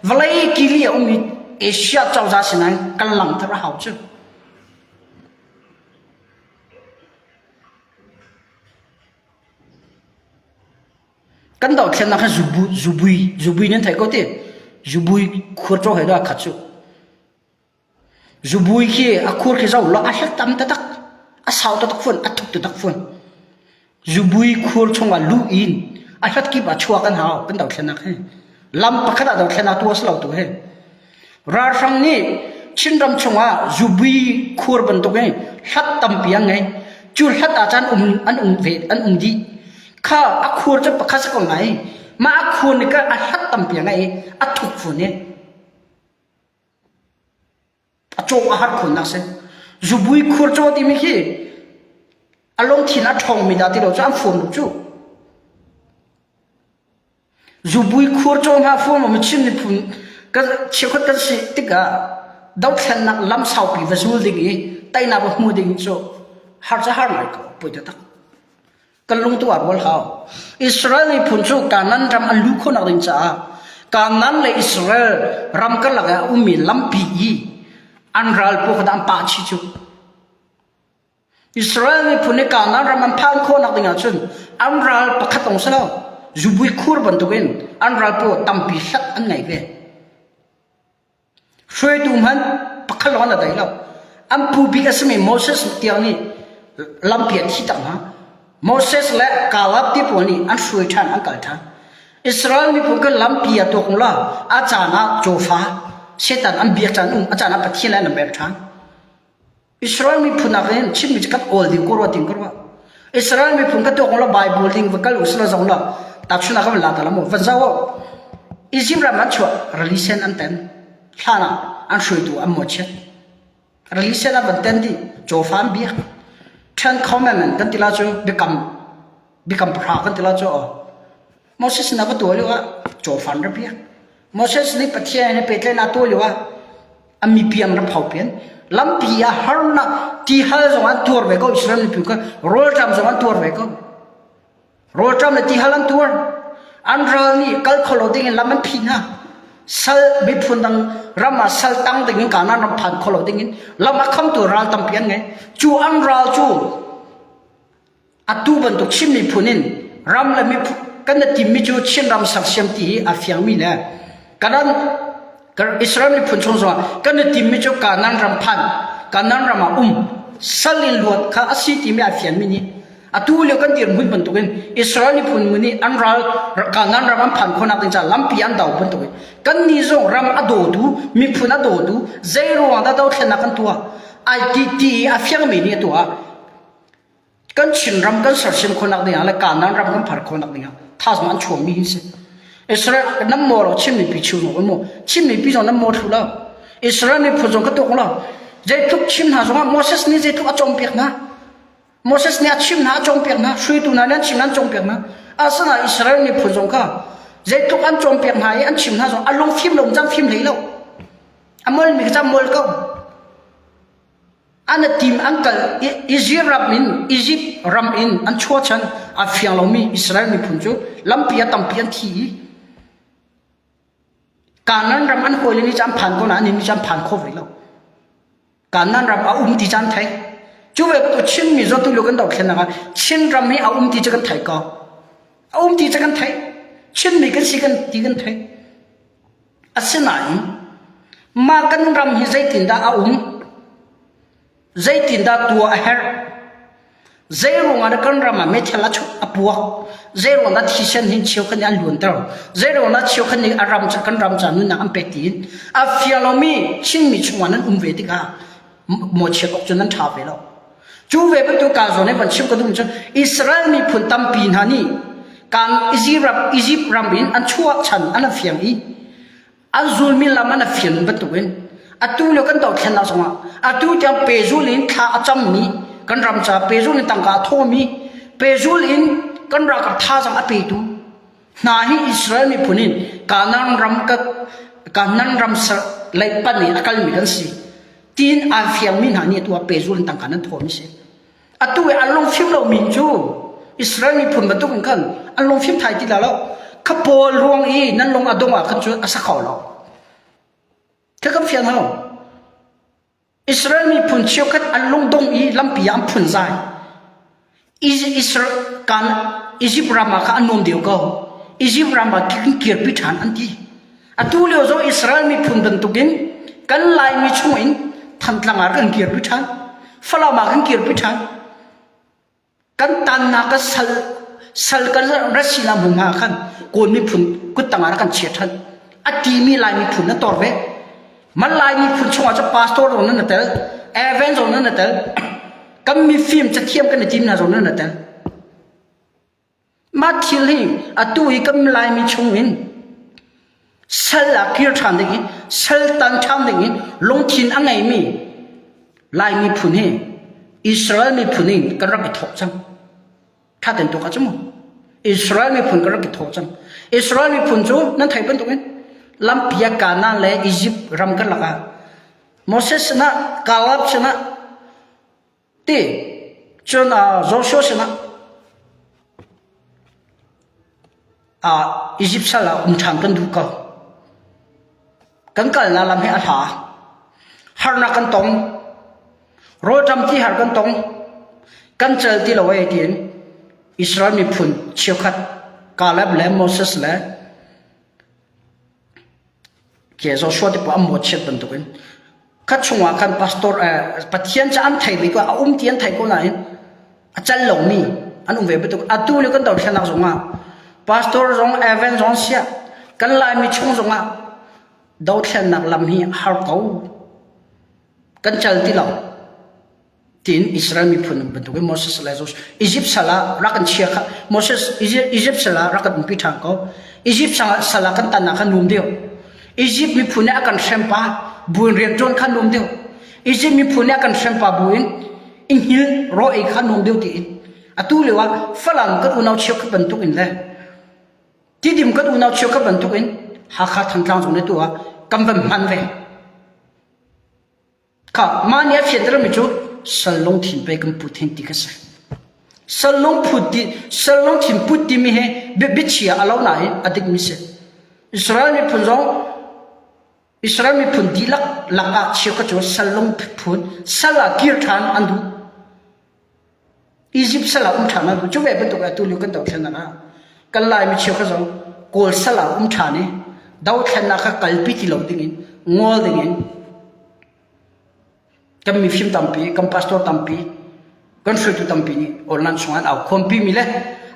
vawlei kili a ummi Asia cozah sinain kan langhter a hau cu. Kan dothlennak hi zubu, zubui, zubui nan theih ko ti. Zubui khur caw he dah khat cu. Zubui khi a khur khi zo lo a hlat tam taktak. A sau taktak fun, a thuk taktak fun. Zubui khur chungah lu in a hlat kip ah chuak an hau kan dothlennak hi. Lam pakhat ah dothlennak tu a si lo tu hi. Ralhrang nih Chinram chungah zubui khur bantuk in hlat tampi an ngei. Cu hlat ah cun um an um ve an um dih. Kha a khur cu pakhat si ko lai. Mah a khur nih khan a hlat tampi a ngei i a thuk fun i a cawh a har khunnak si. Zubui khur caw timi khi a lungthin a ṭhawngmi dah ti lo cu an fur lo cu. Zubui khur caw hna fuam um Chin miphun kan cheukhat kan si tikah dothlennak lam saupi va zul ding i teinak va hmu ding cu har cu har ngai ko poi taktak. Kan lung tu ah rual hau. Israel miphun cu Canaan ram an luh khawhnak ding caah Canaan le Israel ram karlak ah a ummi lampi i an ral pawl kha an pah chih cu. Israel miphun nih Kanaan ram an phan khawhnak ding ahcun an ral pakhat lawng si lo, zubui khur bantukin an ral pawl tampi hlat an ngei ve. Hruaitu hmanh pakhat lawng an dai lo. An pu bik a simi Moses tiang nih lampi a thi tak hna. Moses le Kaleb ti pawl nih an hruai ṭhan, an kal ṭhan. Israel miphun kan lampi a tuak la a caan ah cawfa Satan an biak caan um, a caan ah Pathian an mer ṭhan. Israel miphun ah hin chimmi cu kan awl ding ko rua ting ko rua. Israel miphun ka tuak la Bible ding va kal usila zong la takchuna ka van la ta la mu van zau Egypt ram an chuah rili sen an ten hlan ah an hruaitu an mawchiat rili sen an van ten di cawfa an biak Ten Commandment kan ti la cu biakam biakam pahra kan ti la cu Moses na va tuah lio ah cawfa an ra biak Moses nih Pathian he pehtlaihnak tuah lio ah a mipi an rak phau pian. Lampi ah harnak ti hal zong an tuar ve ko Israel mipi kha rawlṭam zong an tuar ve ko. Rawlṭam le ti hal an tuar. An ral nih kal kho lo ding in lam an phih hna. Sal miphun dang ram ah sal tang ding in Kanaan ram phan kho lo ding in lam a khamtu ral tampi an ngei. Cu an ral cu. Atu bantuk Chin miphun in ram le miphun kan na timmi cu Chin ram sersiam ti hi a fiangmi le kanan Israel miphun chung zongah kan i timmi cu Kanaan ram phan Kanaan ram ah um sal in luat kha a si timi a fianmi nih atu lio kan dirhmun bantukin Israel miphun nih an ral Kanaan ram an phan khawhnak ding caah lampi an do bantukin kan nih zong ram a dawtu miphun a dawtu zei ruang dah dothlennak kan tuah ai ti ti a fiangmi nih a tuah Kan Chinram kan sersiam khawhnak ding ah le Kanaan ram kan phar khawhnak ding ah thazaang an chuahmi hi si. Israel nan maw lo Chin mipi chiu zong maw Chin mipi zong nan maw thlu lo. Israel miphun zong ka tuak lo. Zeitluk chim hna zongah Moses nih zeitluk a cawnpiak hna. Moses nih a chim hna a cawnpiak hna. Hruaitu hna nih an chim an cawnpiak hna. Asinain Israel miphun zong kha zeitluk an cawnpiak hna i an chim hna zong a lung fim lo cang fim hlei lo. A molmi kha mol ko. An team an kal Egypt ram in Egypt ram in an chuahchan a fiang lomi Israel miphun cu lampi ah tampi an thi i Kanaan ram an hawile nih cun an phan ko nain annih nih cun an phan kho ve lo. Kanaan ram a um ti cu an theih. Cu ve bantuk Chinmi zawn tulio kan dothlennak ah Chin ram hi a um ti cu kan theih ko. A um ti cu kan theih. Chinmi kan si kan ti kan theih. Asinain mah kan ram hi zeitindah a um? Zeitindah tuah a herh? Zeiruangah dah kan ram ah meithal a chuak a puak? Zeiruangah dah thisen hin cheukhat nih an luanter? Zeiruangah dah cheukhat nih a ram kan ram ca nunnak an pek tiin a fiang lomi Chinmi chungah nan um ve tikah mawchiat awk cu nan ṭha ve lo. Cu ve bantuk kaa zawn i van chim ka duh cu Israel miphun tampi hna nih kan Egypt ram, Egypt ram in an chuah chan an fiang i an zulmi lam an fian bantukin atu lio kan dothlennak zongah atu tiang pezul in thla a cammi kan ram ca pezul in tangka a thawmi pezul in kan ralkap thazaang a petu hna hi Israel miphun in Kanaan ram ka Kanaan ram lei pan in a kalmi kan si tiin aa fiangmi hna nih atu ah pezul in tangka nan thawmi si Atu i an lungfim lomi cu Israel miphun bantuk in khan an lungfim thai ti la lo. Kha pawl ruang i nan lung a dong ah khan cun a sa kho lo. Kha kan fian hau. Israel miphun cheukhat an lungdong i lampi ah an phunzai. Israel kan Egypt ram ah kha an nuam deuh ko. Egypt ram ah kan kirpi ṭhan an ti. Atu lio zong Israel miphun bantukin kan Laimi chungin Thantlang ah kan kirpi ṭhan. Falam ah kan kirpi ṭhan. Kan tannak kan sal sal kan rasina hmun hna khan Kawl miphun kuttang ah kan chia ṭhan. A timi Lai miphun na tor ve. Man Lai miphun chungah cu pastor zong nan tel, Evan zong nan tel, kan mifim cathiam kan i tim hna zong nan tel. Mah thil hi atu i kan Laimi chungin sal ah kir ṭhan ding i sal tan ṭhan ding in lungthin a ngeimi Lai miphun hi Israel miphun in kan rak i thawk cang. Ṭha tein tuak ah cu mu. Israel miphun kan rak i thawk cang. Israel miphun cu nan theih bantukin lampi ah Kanaan le Egypt ram karlak ah Moses sinah Caleb sinah Ti cun Joshua sinah Egypt sal ah um ṭhan kan duh ko. Kan kalnak lam hi a hla. Harnak kan tong. Rawlṭam ti har kan tong. Kan cal ti lo ee tiin Israel miphun cheukhat Caleb le Moses le Ke Joshua te pawh an mawhchiat bantukin kha chungah khan pastor Pathian cu an thei ve ko a um ti an thei ko nain a cal lomi an um ve bantuk atu le kan dothlennak zongah pastor zong Evan zong siah kan Laimi chung zongah dothlennak lam hi har ko kan cal ti lo tiin Israel miphun bantukin Moses le Joshua Egypt sal ah rak kan chia kha Moses Egypt sal ah rak kan umpi ṭhan ko Egypt sal ah kan tan ah khan nuam deuh Egypt miphun nih a kan hrem pa buin rian ṭuan kha nuam deuh Egypt miphun nih a kan hrem pa buin i hngil raw ei kha nuam deuh tiin atu lio ah Falam kan unau cheukhat bantuk in le Tidim kan unau cheukhat bantuk in Hakha Thantlang zong nih tu ah kan van hman ve Kha mah nih a fiantermi cu sal lungthin pei kan put hin ti kha si. Sal lungphut ti sal lungthin put timi hi biachia a lo nain a dikmi si. Israel miphun zong Israel miphun dihlak lakah cheukhat cu sal lungphun sal ah kir ṭhan an duh. Egypt sal ah um ṭhan ah cu ve bantuk atu lio kan dothlennak ah kan Lai mi cheukhat zong Kawl sal ah um ṭhan i dothlennak kha kalpi ti lo dingin ngol dingin kan mifim tampi kan pastor tampi kan hruaitu tampi nih online chung an au khawmpi mi le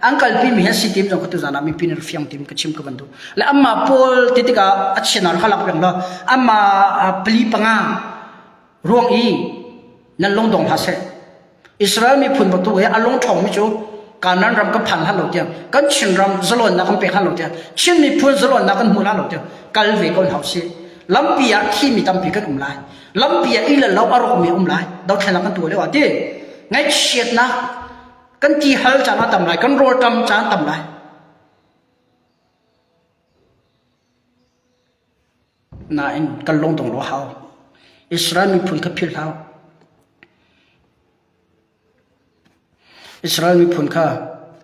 an kalpi mi hi si tim zong tu zan ah mipi nih fiang tim ka chim ka van duh le amma pawl ti tikah a chianar kha lak peng lo amma pali panga ruang i nan lungdong hlah seh. Israel miphun bantuk he a lung ṭhawngmi cu Kanaan ram kan phan hlan lo tiang kan Chin ram zalawnnak kan pek hlan lo tiang Chin miphun zalawnnak kan hmu hlan lo tiang kal ve ko hna usih. Lampi ah thimi tampi kan um lai. Lampi ah i le lo a rawkmi um lai. Dothlennak kan tuah lio ah ti ngaihchiatnak kan ti hal caan a tam lai, kan rawlṭam caan tam lai. Nain kan lungdong lo hau. Israel miphun kha philh hau. Israel miphun kha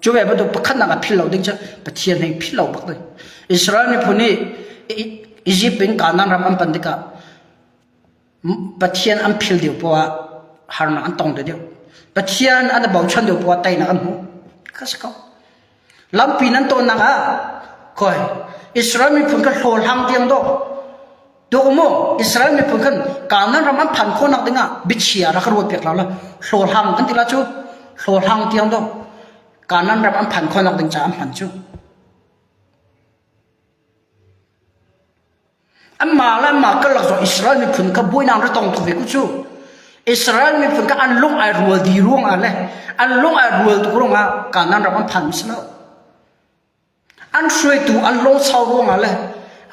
cu ve bantuk pakhatnak ah philh lo ding cu Pathian hei philh lo bak ding. Israel miphun nih Egypt in Kanaan ram an pan tikah Pathian an phil deuh poah ah harnak an tong deuh. Pathian an i bochan deuh poah ah teinak an hmu. Kha si ko. Lampi nan tonnak ah khoi Israel miphun kha hlawhhlang tiang dawh dawh mu Israel miphun khan Kanaan ram an phan khawhnak dingah biachia rak ruat piak lo la hlawhhlang kan ti la cu hlawhhlang tiang dawh Kanaan ram an phan khawhnak ding ca an hman cu. Anmah le anmah karlak zong Israel miphun kha buainak ra tong tuk ve ku cu. Israel miphun kha an lung ai rual dih ruangah le an lung ai rual tuk ruangah Kanaan ram an phan si lo. An hruaitu an lungsau ruangah le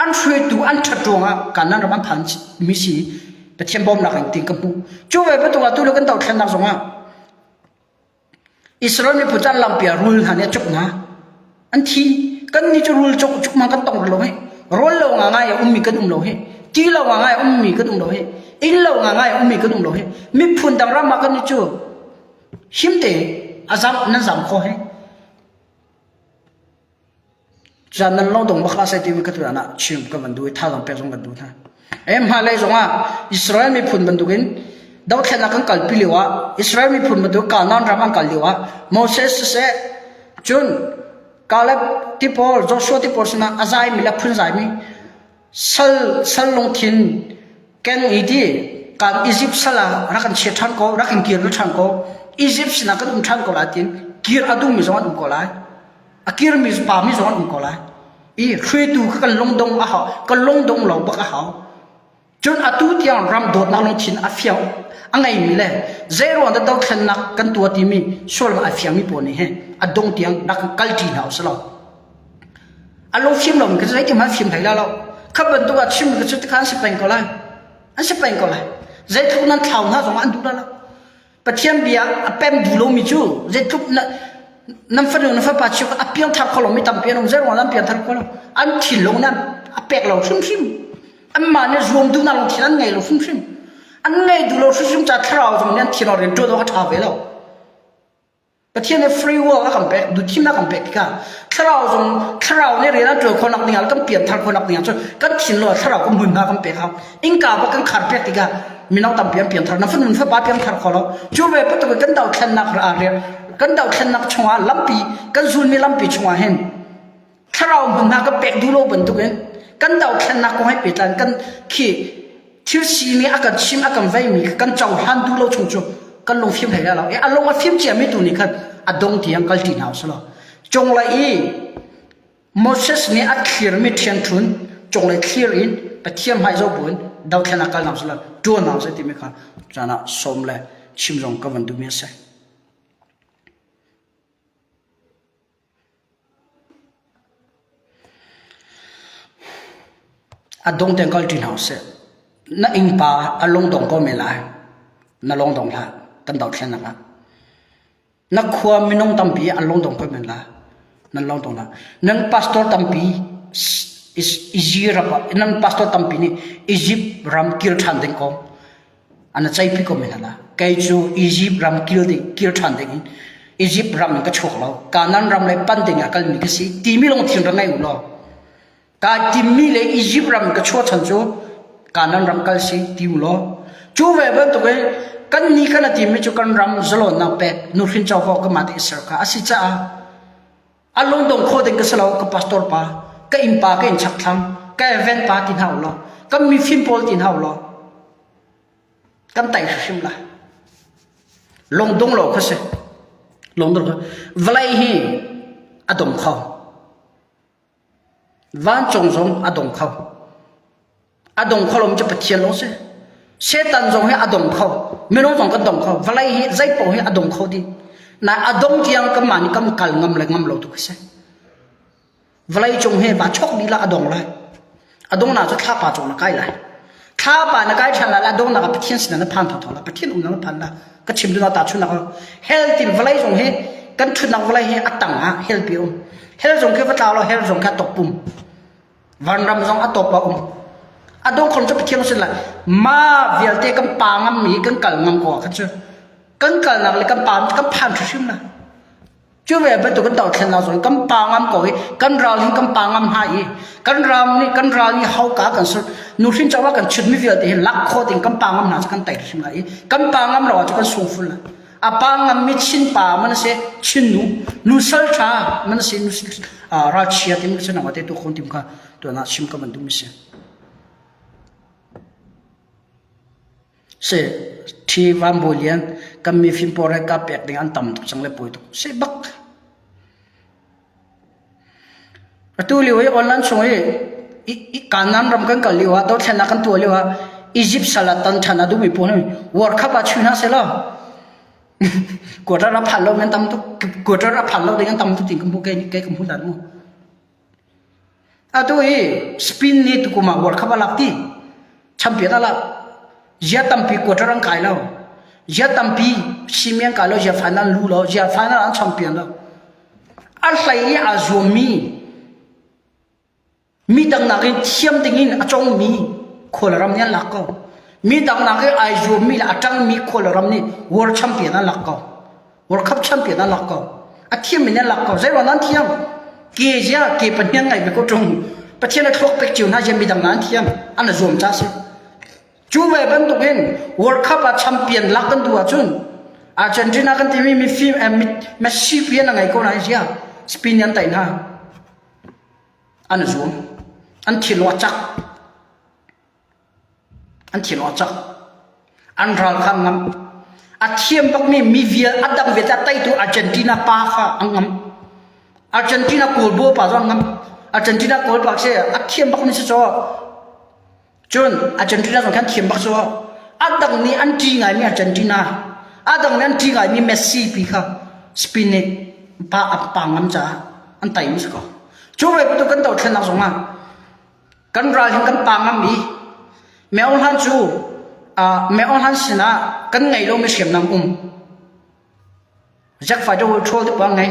an hruaitu an ṭhat ruangah Kanaan ram an phan mi si Pathian bawmnak in ti ka hmuh. Cu ve bantuk ah tu le kan dothlennak zongah Israel miphun cu an lampi ah rul hna nih a cuk hna. An thi. Kannih cu rul cuk cuk ma kan tong lo hi. Rawl lo ngangai a ummi kan um lo hi. Ti lo ngangai a ummi kan um lo hi. Inn lo ngangai a ummi kan um lo hi. Miphun dang ram ah kannih cu him te a zam nan zam kho hi. Caan nan lo dong bak hlah seh timi ka tuan ah chim ka van duh i thazaang pek zong kan duh hna. Em hmailei zong ah Israel miphun bantukin dothlennak kan kalpi lio ah Israel miphun bantuk Kanaan ram an kal lio ah Moses siseh cun Caleb ti pawl Joshua ti pawl sinah a zaimi le phunzaimi sal sal lungthin keng i ti kan Egypt sal ah rak kan chia ṭhan ko rak in kir ṭhan ko Egypt sinah kan um ṭhan ko lai tiin kir a duhmi zong an um ko lai. A kirmi pa mi zong an um ko lai. I hruaitu kha kan lungdong a hau, kan lungdong lo bak a hau. Cun atu tiang ram dawtnak lungthin a fiang a ngeimi le zei ruang dah dothlennak kan tuah timi sualnak a fiangmi pawl nih hin a dong tiang rak kan kalṭi hna usih law a lungfim lomi kha zeitin hmanh fim hlei lai lo. Kha bantuk ah chimmi kha cu tikhan an si peng ko lai. An si peng ko lai. Zeitluk nan thlau hna zongah an duh lai lo. Pathian bia a pem duh lomi cu zeitluk na nan fanu na fapa chiu a piangthar kho lomi tampi an um zei ruang an piangthar kho lo an thinlung nan a pek lo hrimhrim anmah nih zuam duhnak lungthin an ngei lo hrimhrim an ngei duh lo hrimhrim ca thlarau zong nih an thin rian ṭuan awk a ṭha ve lo Pathian nih free will a kan pek duhthimnak a kan pek tikah thlarau zong thlarau nih rian an ṭuan khawhnak ding ah kan pianthar khawhnak ding ah cun kan thinlung ah thlarau kan hmunhma kan pek hau innka bak kan khar piak tikah mino tampi an piangthar na fanu fapa piangthar kho lo cu ve bantuk kan dothlennak kan dothlennak chungah lampi kan zulmi lampi chungah hin thlarau hmun hna kan pek duh lo bantukin kan dothlennak kong he pehtlai kan khi thil sining a kan chim a kan veimi kan cohlan duh lo chung cu kan lung fim hlei lo a lung a fim ciami tu nih khan a dong tiang kal ti hna usih law cunglei i Moses nih a thlirmi ṭhiangṭhun cunglei thlir in Pathian hmai zoh buin dothlennak kal hna usih law ṭuan hna usih timi kha caan ah sawm le chim zong ka van duhmi a si. A dong tein kal ṭi hna usih. Na innpa a lungdong ko men lai. Na lungdong hlah. Kan dothlennak ah. Na khua minung tampi an lungdong ko men la. Nan lungdong hlah. Nan pastor tampi Egypt nan pastor tampi nih Egypt ram kir ṭhan ding kong an ceihpi ko men la. Kei cu Egypt ram kir ding kir ṭhan ding in Egypt ram in ka chuak lo. Kanaan ram lei pan ding ah kalmi ka si. Timi lungthin ra ngei u law. Kai timmi le Egypt ram ka chuah chan cu Kanaan ram kal si ti u law. Cu ve bantuk in. Kan ni kan a timi cu kan ram zalawnnak pek nuhrin covo ka mah te ser kha a si caah a lungdong kho ding ka si lo ka pastor pa ka innpa ka inn chakthlang ka event pa ti hna ulaw kan mifim pawl ti hna ulaw kan tai hrimhrim lai lungdong lo kha si lungdong kha vawlei hi a dong kho Vancung zong a dong kho. A dong kho lomi cu Pathian lawng si. Satan zong hi a dong kho. Minung zong kan dong kho. Vawlei hi zeipaoh hi a dong kho dih. Na a dong tiang kanmah nih kan kal ngam le ngam lo tu khi si. Vawlei cung hi va chok dih lah a dong lai. A dongnak cu thlapa cung na kai lai. Thlapa na kai ṭhan lai a dongnak ah Pathian sinah na phan thawthaw lai. Pathian umnak na phan lai. Ka chim duhnak tahchunhnak ah hell tin vawlei zong hi kan ṭhutnak vawlei hi a tang ah hell pi a um. Hell zong khi va tlau law hell zong khi a top pum. Vanram zong a top a um. A dong khom cu Pathian sin lai. Ma vialte kan pa ngam mi kan kal ngam ko ah khan cu kan kalnak le kan pa kan phan hrimhrim lai. Cu ve bantuk kan dohthlennak zong kan pa ngam ko i kan ral hi kan pa ngam hna i kan ram nih kan ral nih hauka kan sur nuhrin covo kan chutmi vialte hi lak khawh ding kan pa ngam hna cu kan tei hrim lai i kan pa ngam lo ah cu kan sung ful lai. A pa ngam mi Chin pa man si Chin nu nu sal tha man si nu ralchia tim ka si te tu khon tim kha tuan ah chim ka van duh mi si. Si ṭhi Van Bawi Lian kan mifim pawl he ka pek ding an tam tuk cang le pawi tuk si bak. Atu lio i online chung i Kanaan ram kan kal lio ah dothlennak kan tuah lio ah Egypt sal ah tan ṭhan a duhmi pawl hi World Cup ah chuih hna seh law quarter a phan lo men tam tuk quarter a phan lo ding an tam tuk tin kan hmu kei kan hmu dan mu. Atu hi Spain nih tukum ah World Cup a lak ti. Champion a lak. Zia tampi quarter an kai lo. Zia tampi semi an kai lo, zia final an lu lo, zia final an champion lo. A hlei i aa zuammi mi dang nakin thiam ding in a congmi khual ram nih an lak ko. Mi dang nakin ai zuammi le a ṭangmi khual ram nih World Champion an lak ko. World Cup champion an lak ko. A thiam in an lak ko. Zei ruang an thiam? Ke zia ke pahnian ngai ve ko ṭung. Pathian a thluak pek cio hna zia midang na an thiam. An zuam ca si. Cu ve bantuk in World Cup ah champion lak kan duh ahcun Argentina kan timi mifim eh, Messi pian a ngei ko na zia Spain an tai hna. An zuam. An thinlung a cak. An thinlung a cak. An ral kha an ngamh. A thiam bakmi mi vial a dang vialte a teitu Argentina pa kha an ngamh. Argentina goal baw pa zong an ngamh. Argentina goal pa khi a thiam bakmi si caw. Cun Argentina zong khan thiam bak cu. A dang nih an ṭih ngaimi Argentina, a dang nih an ṭih ngaimi Messi pi kha Spain nih pa a pa ngam caah an tei mi si ko. Cu ve bantuk kan dothlennak zong ah Kan ral hin kan pa ngam i Meo Hlan cu Meo Hlan sinah kan ngei lomi hriamnam um. Jack fighter will troll te pa ngei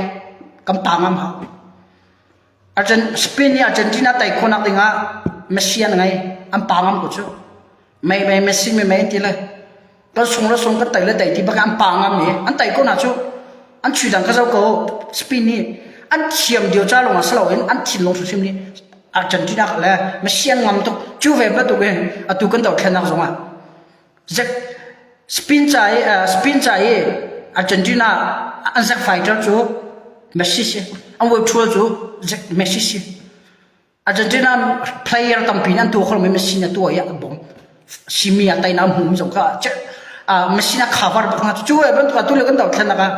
kan pa ngam hau. Argent Spain nih Argentina tei khawhnak dingah Messi an ngei an pa ngam ko cu. Mei mei Messi mei mei ti le kan sung le sung kan tei le tei ti bak an pa ngam i an tei ko na cu an chui dang ka zo ko Spain nih an thiam dio cha lawng ah si loin an thinlung hrimhrim nih Argentina le Messi an ngam tuk cu ve bantuk in atu kan dothlennak zong ah Spain ca i Spain ca i Argentina an zek fighter cu Messi si an world tour cu Messi si Argentina player tampi nih an tuah kho lomi Messi nih a tuah i a bawmh. Simi a teinak hmuhmi zong kha Messi nih a cover bak hna. Cu bantuk atu le kan dothlennak ah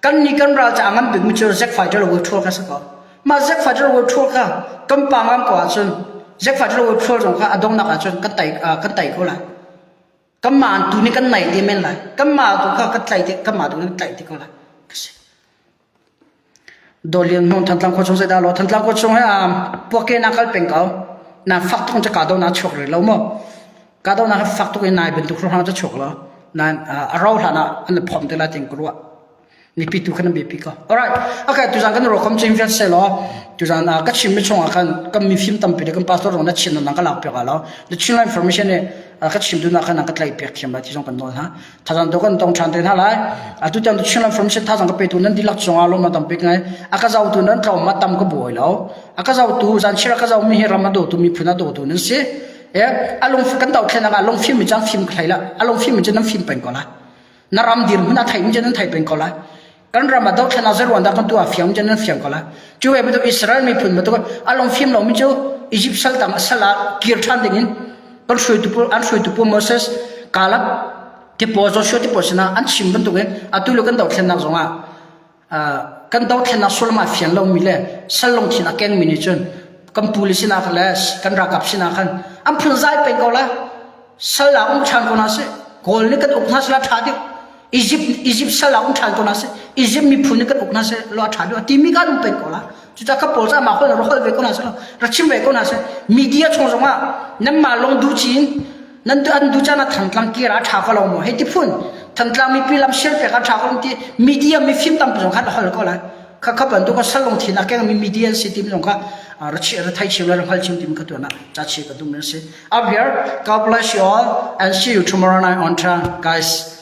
kan nih kan ral caah ngan bikmi cu Zack Fighter le World Tour kha si ko. Mah Zack Fighter le World Tour kha kan pa ngam ko ahcun Zack Fighter le World Tour zong kha a donghnak ahcun kan tei kan tei ko lai. Kanmah tu nih kan naih te men lai. Kanmah tu kha kan tlaih te kanmah tu nih kan tlaih te ko lai. Dawlian hmang Thantlang khua chung zeidah law Thantlang khua chung he puake na kal peng ko na fak tuk in ka do na chuak rih lo maw ka do na fak tuk in nai bantuk hrawng cu chuak lo nan a ro hlan ah an phom te lai ting ka ruah mipi tu khan an biapi ko alright okay tuzan kan ro khom chim vial se law tuzan ka chim mi chung ah khan kan mifim tampi le kan pastor rong na chin nang ka lak piak lo the Chin information ne ka chim tu na khan ka tlai piak thiam lai ti zong kan nawl ha Thazang to kan tong ṭhan te hna lai. Atu tiang tu Chinland Formation thazang ka petu nan dihlak cungah lawm a tam bik ngai. A ka zohtu nan tlawm ma tam ka buai lo. A ka zohtu zanchir a ka zohmi hi ram a dawtu miphun a dawtu nan si. E, a lung kan dothlen ah lungfim mi cang fim ka hlei la. A lungfim mi cu nan fim peng ko la. Na ram dirhmun a theimi cu nan thei peng ko lai. Kan ram ah dothlennak zeiruang dah kan tuah a fiang cu nan fiang ko lai. Cu ve bantuk Israel miphun bantuk a lung fim lomi cu Egypt sal tang sal ah kir ṭhan ding in kan hruaitu pawl an hruaitu pawl Moses, Caleb ti pawl Joshua ti pawl sinah an chim bantukin atu le kan dothlennak zongah kan dothlennak sullam a fian lomi le sal lungthin a kengmi nih cun kan puli sinah le kan ralkap sinah khan an phunzai peng ko lai. Sal ah um ṭhan ko hna seh. Kawl nih kan uk hna seh la ṭha deuh. Egypt Egypt sal ah um ṭhan ko hna seh. Egypt miphun nih kan uk hna seh law a ṭha deuh timi kan um peng ko la. Cucaah ka pawl cu amah holh ra holh ve ko hna seh law ra chim ve ko hna seh. Media chung zongah nanmah lung duh chin nan an duh caan ah Thantlang kir ah ṭha ko lo maw hei ti phun Thantlang mipi lam sial pek ah ṭha ko ti media mifim tampi zong khan holh ko lai. Kha kha bantuk a sal lungthin a kengmi media an si timi zong kha ra thei chim le ra hngal chim timi kha tuan ah ca chi ka duhmi a si. Up here, God bless you all and see you tomorrow night on time, guys.